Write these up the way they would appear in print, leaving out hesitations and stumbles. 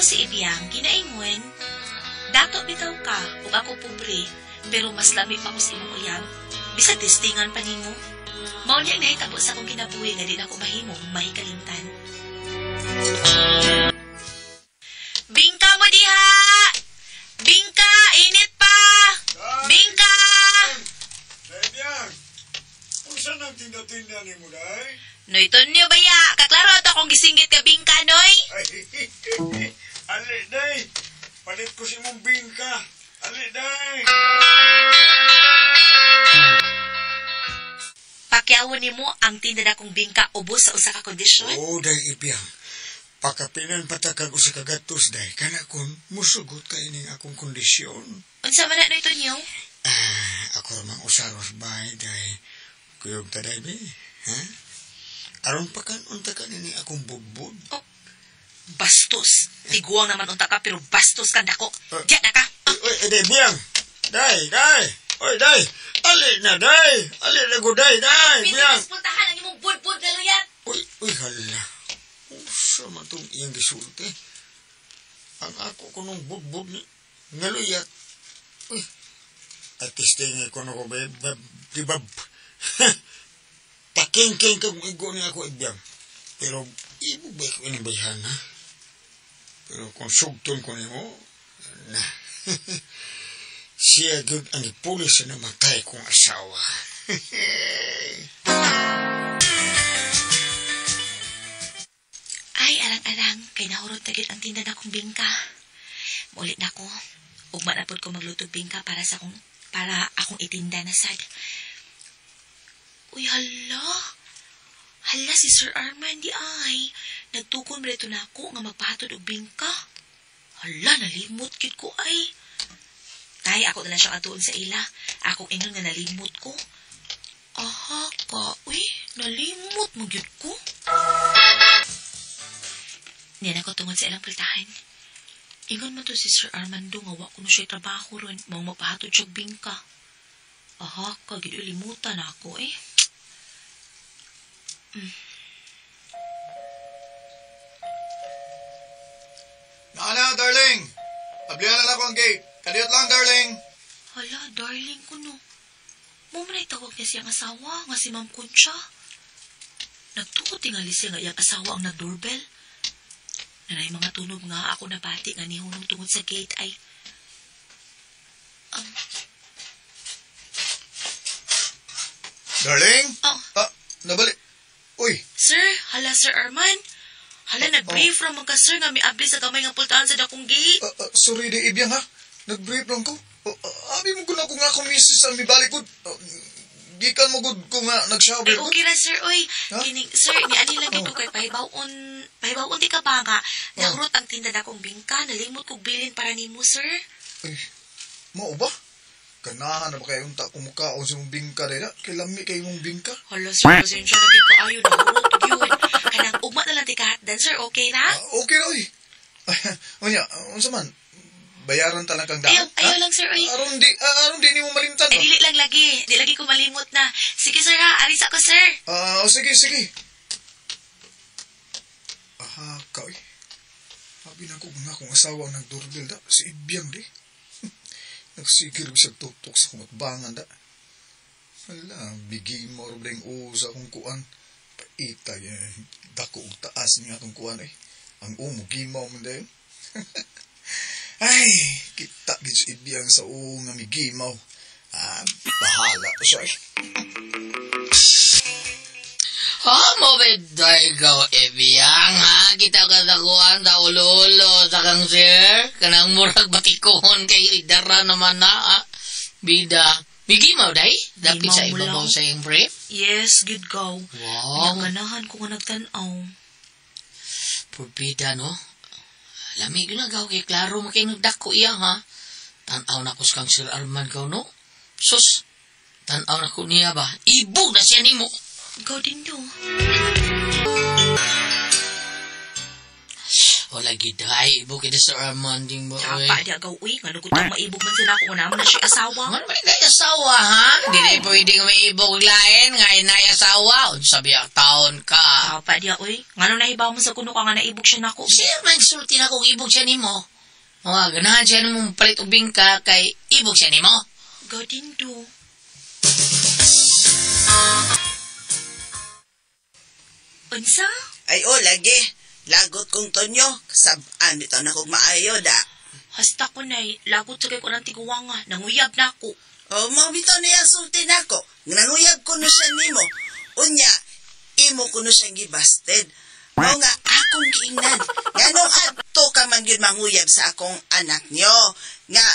si Ibyang, ginaingon, dato bitaw ka ug ako pobre, pero mas lami pa ko sa imong uyab. Bisag testingan pa nimo. Mao ni ang nahitabo sa akong kinabuhi nga di na ako mahimong mahikalimtan. Bingka mo diha! Bingka! Init pa! Bingka! Dai, unsa nang tinda-tinda ni mo, Day? Noy, tonyo baya! Kaklaro ato akong gisinggit ka bingka, Noy! Ay, ali, Day! Palit ko si mong bingka. Ali, Day! Pakyawon nimo ang tinda na kong bingka ubos sa usa ka kondisyon? Oo, Day, Ibyang. Pakapinan patakag usa ka gatos, Day. Kana kon musugot ka ining akong kondisyon. Unsa man na, Noy Tonyo? Ah, ako ramang usaros bay, Day. Kuyog ta, Day, bi. Ha? Aron pa kan unta ka nini akong bugbog. Oh, bastos. Tiguang naman unta ka pero bastos ka dako. Diya na ka. Oy, oy, day, Biyang. Day, day. Oy, day. Ali na, day. Ali na ko, day, day. Biyang. Puntahan ang imong budbud na luyat. Uy, uy, hala. Usa man tong iyang gisulti. Ang ako ko nung budbud ni ngaluyat. Uy. At testingin ko na ko, babe, di ba? Pakingking kang igo ni ako, Ibyang. Pero, ibig ba ko ining bayhan, ha? Pero kung sugton ko nimo, na. Siya gyud ang ipulis sa namatay kong asawa. Ay, arang-arang, kay nahurot na gyud ang tinda na kong bingka. Mulit na ko. Ugma na pod ko magluto bingka para sa akong, para akong itinda na sad. Uy, hala. Hala si Sir Arman di ay. Nagtukon ba ito na ako nga magpahatod og bingka? Hala, nalimot gid ko ay. Tay, ako na lang siyang atuon sa ila. Akong ingon nga nalimot ko. Aha ka, uy, nalimot mo gyud ko. Niyan ako tungod sa ilang pultahan. Ingon man to si Sir Armando nga wa kuno siya trabaho ron, mao magpahatod siya og bingka. Aha ka, gid limutan ako eh. Naana, darling! Ablihan na lang ako ang gate. Kadiyot lang, darling! Hala, darling ko no. Mo man ay tawag niya siyang asawa, nga si Ma'am Concha. Nagtuo tingali siya nga iyang asawa ang nag-doorbell. Nanay mga tunog nga ako nabati nga nihunong tungod sa gate ay... Darling? Oh. Ah, nabalik. Uy! Sir, hala Sir Arman. Hala, nag-brief ra man ka sir nga miabli sa gamay nga pultahan sa dakong gate. Sorry di Ibyang ha. Nag-brief lang ko. Abi mo guna ko nga akong misis ang mibalik ko. Gikan mo gud ko nga nag-shower. Ay, okay ra sir, oy. Ha? Kining, sir, ni ani lang gid ko kay pahibaw-on di ka ba nga. Nahurot ang tinda dakong bingka, nalimot kog bilin para nimo sir. Ay, mao ba? Ganahan na ba kayo unta kumukaon sa imong bingka dira? Kay lami kay imong bingka. Hala sir, pasensya na gid kaayo, nahurot gyud. Kanang ugma na lang ti kahatdan sir, okay ra? Okay ra oy. Unya, unsa man? Bayaran ta lang kang daan. Ayaw, ayaw lang sir, oy. Aron di nimo malimtan Ay, ba? dili lang lagi. Di lagi ko malimot na. Sige sir ha, arisa ko sir. Oh, sige, sige. Aha, ka oy. Abi na ko nga akong asawa ang nagdoorbell da. Si Ibyang di. Nagsigil bisag tutok sa kumatbangan da. Ala, bigi mo ro ding usa akong kuan. Paita, dako og taas niya atong kuan eh. Ang umo gimaw man dayon. Ay, kita gid si Ibyang sa uong nga migimaw. Ah, bahala pa siya eh. Ha, mo beday ikaw, Ebyang, ha? Kita ka sa kuan sa ulo-ulo sa kang sir. Kanang murag batikohon kay idara naman na, ha? Bida. Migimaw, day? Dapit sa ibabaw sa iyong brief? Yes, good go. Wow. Ganahan ko nga nagtan-aw. Purbida, no? Lamig na gaw kay klaro mo kay nagdako iya, ha? Tan-aw na ko sa kang Sir Arman gaw, no? Sus, tan-aw na ko niya ba? Ibog na siya nimo. Gaw din do. Wala Giday, ibog kita sa Armand ding ba, oy. Tsapa di agaw uy, nga nugot ang maibog man sila ako nga naman na siya asawa. Ano ba na asawa, ha? Dili pwede nga may ibog lain, nga inay asawa. Unsa biya taon ka. Tsapa di uy, ngano nahibaw mo sa kuno ka nga naibog siya nako. Siya man sulti na kung ibog siya nimo. O, ganahan siya nimo palit og bingka kay ibog siya nimo. Gadindo. Unsa? Ay, oh, lagi. Lagot kong tonyo. Sabaan, bitaw na kong maayo, da. Hasta ko nay, lagot sa kay ko ng tiguwanga, nanguyab na ako. O, mo bitaw niya sulti nako. Nanguyab ko no siya nimo. Unya, imo ko no siyang gibasted. Mao nga, akong giingnan. Nganong adto ka man yun manguyab sa akong anak niyo. Nga,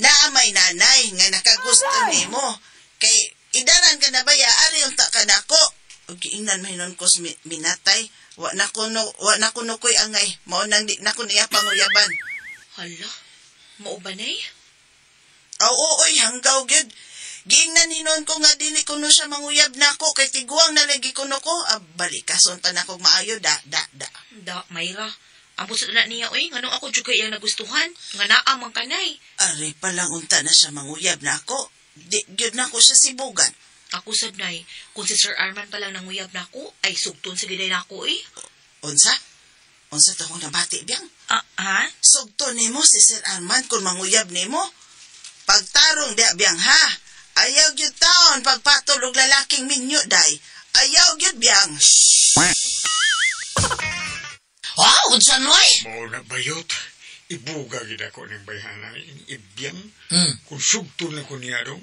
naamay nanay, nga nakagusto nimo. Kay, idaran ka na ba ya, ari unta ka nako. O giingnan mahinon ko minatay. Wa na kuno ko'y angay. Mao nang di na ko niya panguyaban. Hala, mao ba nay? Oo, oy, hanggaw gyud. Giingnan hinon ko nga dili kuno siya manguyab nako kay tiguang na lagi kuno ko. Balikason pa nako maayo da da da. Da, Mayra. Ang pusod na niya oy, nganong ako jud kay iyang nagustuhan, nga naa man kanay. Ari pa lang unta na siya manguyab nako. Di gyud nako siya sibugan. Ako sad nay, kung si Sir Arman pa lang nanguyab nako, ay sugton sa giday nako eh. Unsa? Unsa to kong nabati biyang? Ah, ha? Sugton nimo si Sir Arman kung manguyab nimo. Pagtarong di biyang ha. Ayaw gyud taon pagpatol og lalaking minyo day. Ayaw gyud biyang. Wow, unsa noy? Mao na bayot. Ibuga gid ako ning bayhana. Ibyang. Hmm. Kung sugton na ko niya dong,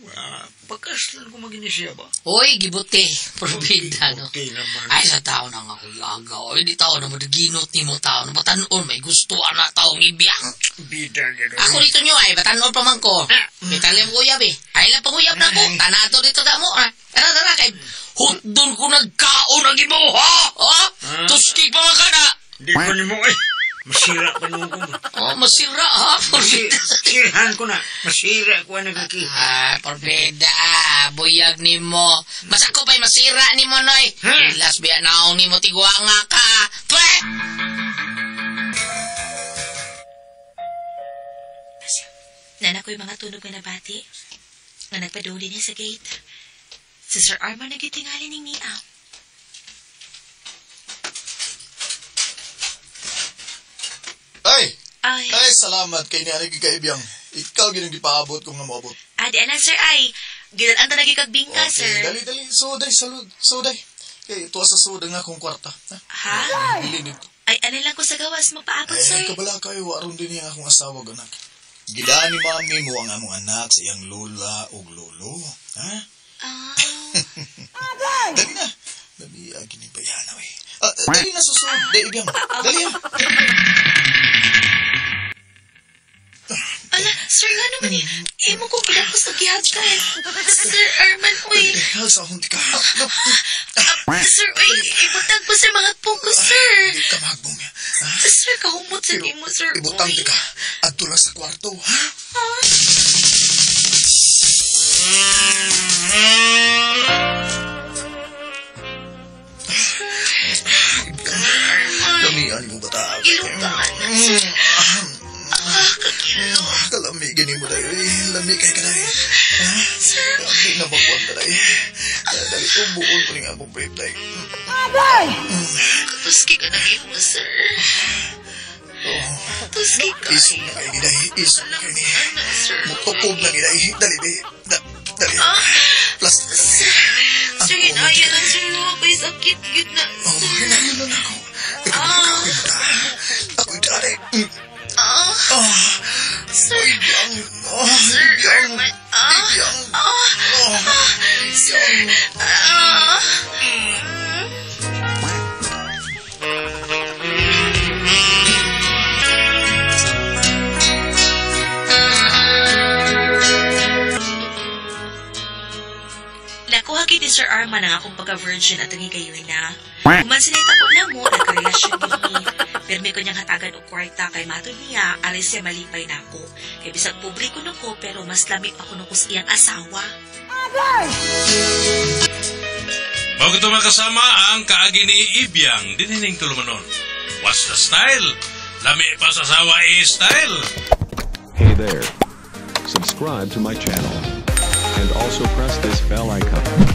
pakaslan ko magini siya ba? Oy, gibuti. Probida, no? Gibuti naman. Ay, sa tao na nga ko yaga. Oy, di tao na madaginot ni mo tao. Batanon, may gusto na taong ibiyang. Bida gid. Ako dito nyo ay, batanon pa man ko. May talim ko uyab eh. Ay lang panguyab na ko. Tanato dito na mo. Ah. Tara, tara, kay hutdon ko nagkaon ang imo, ha? Ha? Tuski pa man ka na. Di ko nimo eh. Masira pa nung ko. Oh, masira, ha? Sirahan ko na. Masira ko ang nagkaki. Ah, porbeda, buyag ni mo. Mas ako pa'y masira ni mo, Noy. Ilas biya naong ni mo, tiguanga ka. Pwe! Nana ko'y mga tunog nga nabati, nga nagpaduli niya sa gate. Si Sir Arman nagitingali ni Mia. Ay! Ay, Ay, salamat kay ni Anik Kaibiyang. Ikaw ginang gipaabot kung nga moabot. adi ana sir ay, gidalan ta lagi kag bingka Okay, sir. dali, dali. Suday, salud. Suday. Kay tuwa sa suday nga akong kwarta. Ha? Ha? Dili dito. Ay, ano lang ko sa gawas magpaabot Ay, sir. kabala kayo, aron din niya akong asawa anak. Gidaan ni mami mo ang among anak sa iyang lola ug lolo. Ha? Ah, Dali na. Dali, gini bayana, we. Dali na susod. Dali, ibiyang. Dali, ha. ala, sir, nga naman eh. Imo ko gilapos na gihagkan. Sir Arman, uy. Sa akong tika. Sir, uy, ibutang ko sir, mga ko, sir. Di ka mahagbong. Ha? Sir, kahumot sa imo, sir. Ibutang uy. tika. Adto lang sa kwarto, ha? Lamian mo ba ta? Ilukaan, sir. Ah, kakilo. Kalami, gini mo dayo. Lami kay ka dayo. Sir, Di na magkuhan ka dayo. Dali, ubuon ko ning akong brief dayo. tuski ka na imo, sir. Tuski ka. Isog na kayo ni dayo. Isog na kayo ni. Ano, sir? Mutukob na ni dayo. Dali, dali. Dali. Plastic na Sir, sir, hinaya lang, sir. Ako'y sakit, gyud na, Oh, sir. hinayon lang ako. Ikaw na ako'y da. Ako'y dali. Ah, Ah, sir. ibiyang. Ah, Sir, ibiyang. Arman. Ah, Ibiyang. ah, Ah, sir. Ah. Nakuha kay ni Sir Arman ang akong pagka-virgin at ang higayon na. Human sila tapo na mo, nagkarelasyon din. Pirmi ko niyang hatagan og kwarta kay matod niya, alis siya malipay nako. Kay bisag pobre ko ko, pero mas lami pa kuno ko sa iyang asawa. Bago ito makasama ang kaagi ni Ibyang, dinining tulumanon. What's the style? Lami pa sa sawa style. Hey there. Subscribe to my channel. And also press this bell icon.